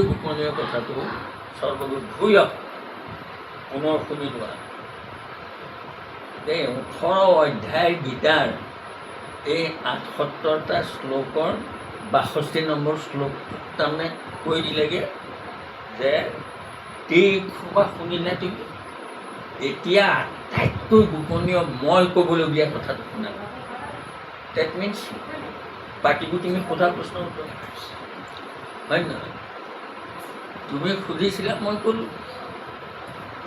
গোপনীয় কথাটো সৰ্বগোট ভূয় পুনৰ শুনি লোৱা দেই। 18 অধ্যায় গীতাৰ এই 78টা শ্লোকৰ 62 নম্বৰ শ্লোকটোত তাৰমানে কৈ দিলেগৈ যে সোপা শুনিলে তুমি, এতিয়া আটাইতকৈ গোপনীয় মই ক'বলগীয়া কথাটো শুনা। That means বাকীবোৰ তুমি সোধা প্ৰশ্নৰ উত্তৰ হয় নহয়? তুমি সুধিছিলা, মই ক'লোঁ।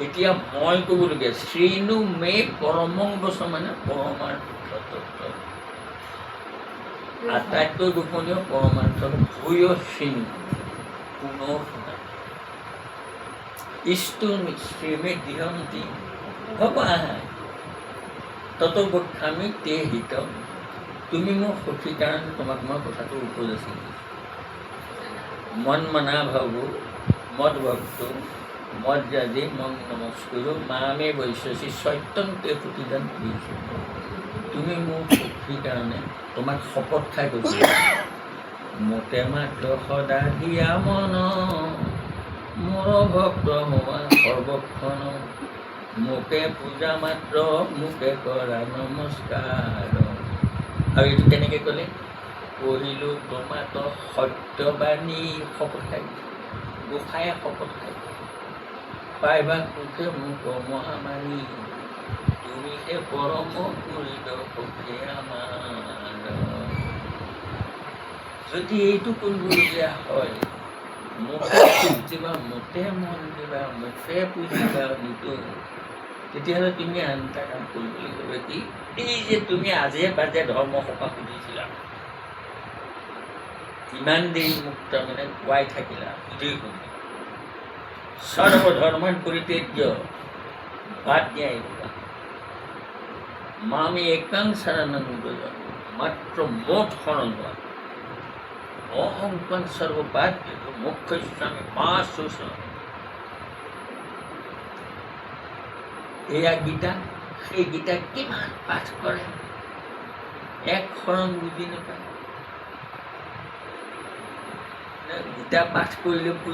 এতিয়া মই ক'বলগীয়া শৃণু মে পৰমং বচ, মানে পৰমাৰ্থ তত্ত্ব, আটাইতকৈ গোপনীয় পৰমাৰ্থ। ভূয় শৃণু, পুনৰ শুনা। ইষ্টো শ্ৰীমে দৃঢ়মতি হ'ব আহা তত বক্ষামি তে হিত। তুমি মোৰ সখী কাৰণে তোমাক মই কথাটো উপযাচি দিছোঁ। মন মনা ভৱ মদ ভক্ত মদ যাজি মং নমস্কুৰু মামে ভৱিষ্যসি সত্যং তে প্ৰতিদান কৰিছোঁ। তুমি মোৰ সখীৰ কাৰণে তোমাক শপত খাই কৈছোঁ, মোতে মাত্ৰ সদা দিয়া মন, মোৰ ভক্ত হোৱা সৰ্বক্ষণ, মোকে পূজা মাত্ৰ, মোকে কৰা নমস্কাৰ। আৰু এইটো কেনেকৈ ক'লে? পঢ়িলোঁ তোমাক সত্যবাণী, শপত খাই দিছে। গোসাঁয়ে শপত খাই, পাইবা সুখে মোক মহামাৰী, তুমি সে পৰম কৰিল সখী আমাৰ। যদি এইটো কৰিবলগীয়া হয়, মোকে দিবা, মোতে মন দিবা, মোকে পুজিবা নিতো, তেতিয়াহ'লে তুমি আন এটা কাম কৰিব লাগিব। কি? এই যে তুমি আজে বাজে ধৰ্ম সোপা সুধিছিলা, ইমান দেৰি মোক তাৰমানে কোৱাই থাকিলা সুধি সুধি, সৰ্বধৰ্মান পৰিত্যজ্য, বাদ দিয়া এইসোপা, মাম একং শৰণং ব্ৰজ, মাত্ৰ মোত শৰণ লোৱা। অহং ত্বাং সৰ্বপাপেভ্যো মোক্ষয়িষ্যামি মা শুচঃ। এয়া গীতা। সেই গীতা কিমান পাঠ কৰে, এক শৰণ বুজি নাপায়। গীতা পাঠ কৰিলে পুণ্য।